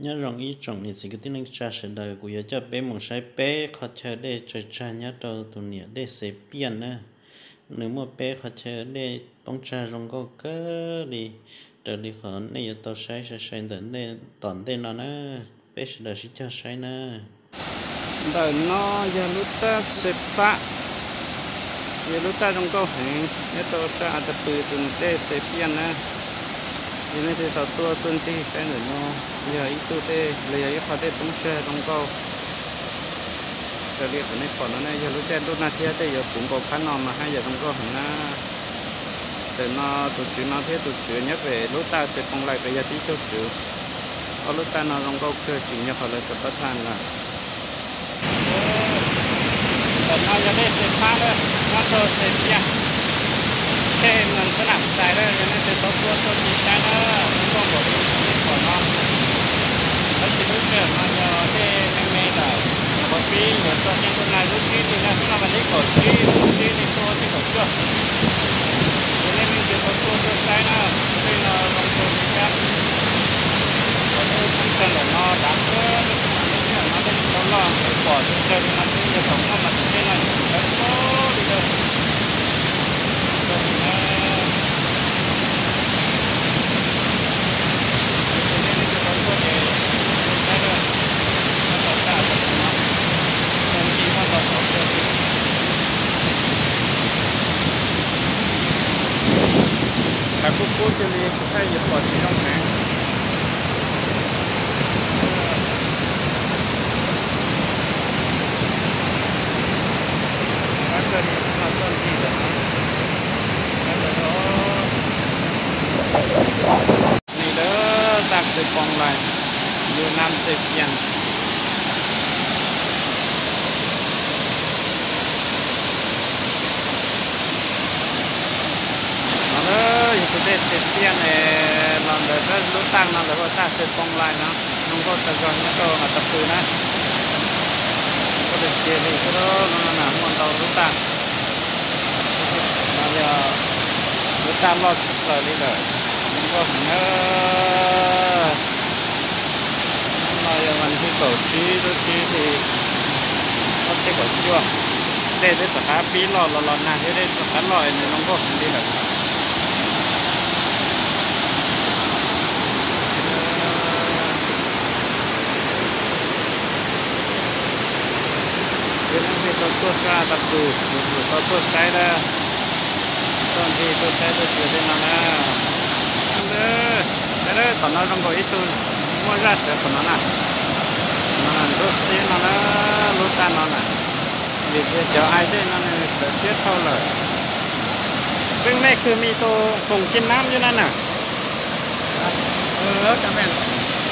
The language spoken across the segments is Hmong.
Nyob zoo ib tsoom niam txiv kwv tij neej tsa sawv daws, kuv yuav coj peb mus saib peb qhov chaw dej tsaws tsag nyob rau tus niam dej Xes Piaj na. Nws muaj peb qhov chaw dej poob tsag zoo nkauj kawg li, raws li qhov nej yuav tau saib sai sai ntawm tom ntej no na. Peb sawv daws sib cog saib na. Ntawm no yog lub taj Xes Paj, yog lub taj zoo nkauj heev nyob rau sab A Ta Pw tus niam dej Xes Piaj na. Yog nej twg tau tuaj tuaj ncig saib ntawm no, yog ib tug dej los yog ib qho dej poob tsag zoo nkauj. Raws li qhov nej pom no ne, yog lub caij ntuj nag thiab tej yuav puv nkaus phab no mas haj yam zoo nkauj heev na. Ntawm no tus tswv no thiab tus tswv nyob pem lub taj Xes Poos Lais pem yog tib tug tswv. Ob lub taj no zoo nkauj kawg tsim nyog qhov lawv xav pab tham lawm. Ntawm no yog dej Xes Paj na, nyob rau Xes Piaj, thej Mees Xab Nam Xais na, yog nej twg tau tuaj tuaj ncig saib na, zoo nkauj npaum li nej pom no. Tab sis lub sij hawm no yog dej me me lawm, nyuam qhuav pib yuav txog tiaj ntuj nag lub tsib hli na, hnub no vas thib kaum tsib lub tsib hli xyoo ob txhiab kaum cuaj. Yog nej leej twg tau tuaj tuaj saib na, tus dej no zoo kawg li thiab. Cov dej poob tsag ntawm no dav kawg, nej tus mam nej sij hawm no dej tsis tau loj, pom tsawg tsawg li no xwb, yog thaum muaj mas tus dej no yuav tsis dav kawg li lawm. Zoo kawg li na. Yog tias nej leej twg tau tuaj ces tuaj saib na, nyob rau sab As Tas Pw no, zoo nkauj muaj ntau qhov kawg li. Dav kub kub cia li, kuv thiaj yuav pom tsis zoo heev. Dav kawg li, hnub no tuaj ncig ntawm no, saib ntawd os. Ni lawm, taj Xes Poos Lais, Yus Nam Xes Piaj. No na, yog tus dej Xes Piaj ne, los ntawm lub taj no lawv hu ua taj Xes Poos Lais no, zoo nkauj tag zog nyob rau As Tas Pw na. Zoo nkauj tiag tiag li thiab, no na muaj ntau lub taj. No yog lub taj loj tshaj plaws li lawm, zoo nkauj heev na. Hnub no yog vas thib kaum tsib lub tsib hli ob txhiab kaum cuaj. Dej twb rov qab pib loj los los nag thiab, dej rov qab loj es nws zoo nkauj heev li lawm. Yog leej twg tau tuaj sab As Tas Pw, tus twg tau tuaj saib na, tuaj ncig tuaj saib tuaj xyuas tej no na. Saib, tom no zoo nkaus ib tug muaj zaj sawv tom no na. Tom no na, lub xib no na, lub taj no na. Vim tias cov hais dej no nws sawv siab dhau lawm. Peb mej khw mi tus koom ci nam yub na na.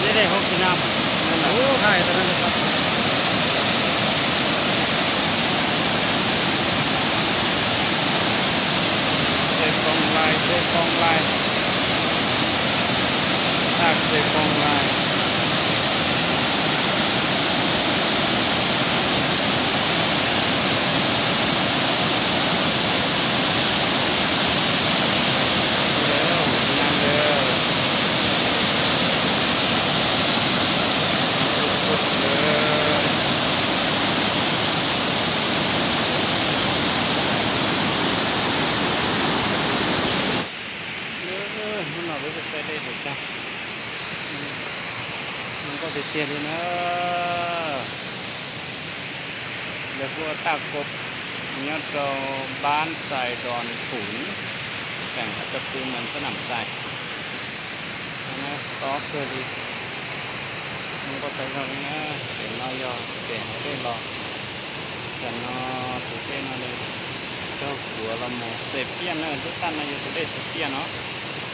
Dej hauv ci nam. Xes Poos Lais, Xes Poos Lais. Taj Xes Poos Lais. Hnub no peb tuaj saib dej tsaws tsag, zoo nkauj tiag tiag li na. Lawv hu ua taj Kos, nyob rau Npab Xais Dos Phum, xeem As Tas Pw, Mees Xab Nam Xais. Tob kawg li, zoo nkauj tag zog li na. Pem no yog pem hav dej los, tam no tus dej no nws raug kuav los mus Xes Piaj na, lub taj no yog tus dej Xes Piaj no,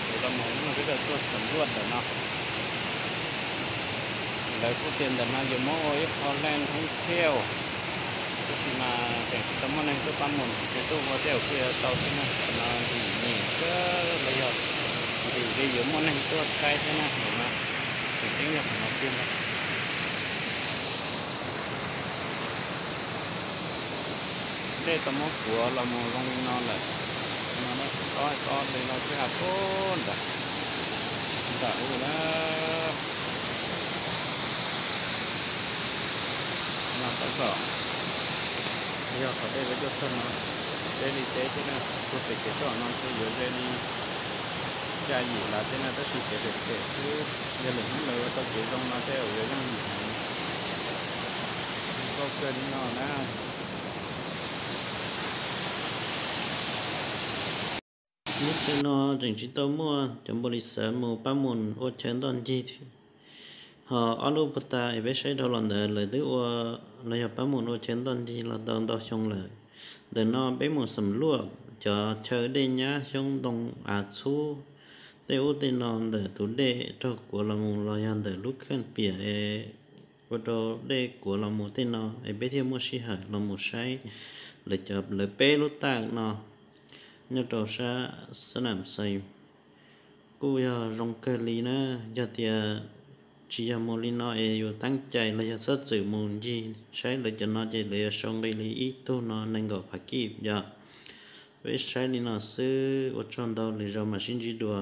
kuav los mus no peb tau tuaj xam luaj ntawm no. Lawv kuj tias ntawm no yuav muab ua ib qho leej thoob thiaj, tab sis mas tseem tsis tau muaj neeg tuaj pab mus, tseem tuaj ua tej zaum kuj yuav tau thiab na. Tam no ntim nyiam kawg los yog ntim li yuav muaj neeg tuaj saib thiab na. Ntawm no tseem ceeb yog qhov no tiag ntag. Dej tau muab kuav los mus zoo li no lawm. No tob tob li no xwb, ha puag nram, nram ub na. Yog qhov dej lawv tuaj txog no, deb li deb thiab na, tuaj pem kev toj no ces yuav ze li xya yim lawm thiab na, tab sis kev phem phem xwb. Yog lwm hnub lawv ua tau kev zoo no tej zaum yuav yooj yim heev. Nkauj kawg li no na. Lub caij no tseem tsis tau muaj cov npau lis xav mus pab mus ua chaw ntoj ncig thiab. Ho ob lub puag ta es peb saib dhau los ntawd lawv twb ua, los yog pab mus ua chaw ntoj ncig los tau ntau xyoo lawm. Ntawm no peb mus xam luaj cov chaw dej nyab xyoob ntoo av txhub tej ub tej no ntawm tus dej raug kuav los mus los yog ntawm lub kheej piam es ua rau dej kuav los mus tej no es peb thiaj muaj sij hawm los mus saib lawv cov, lawv peb lub taj no nyob rau sab Xab Nam Xais kuj yog zoo kawg li na. Yog tias tsis yog mus li no es yus teeb cai los yog txhob txwm mus ncig saib lawv cov no ces lawv yuav sau nqi li ib tug no nees nkaum phav kij yom. Peb saib li no xwb, ua tsaug ntau, lwm zaus mam sib ntsib dua.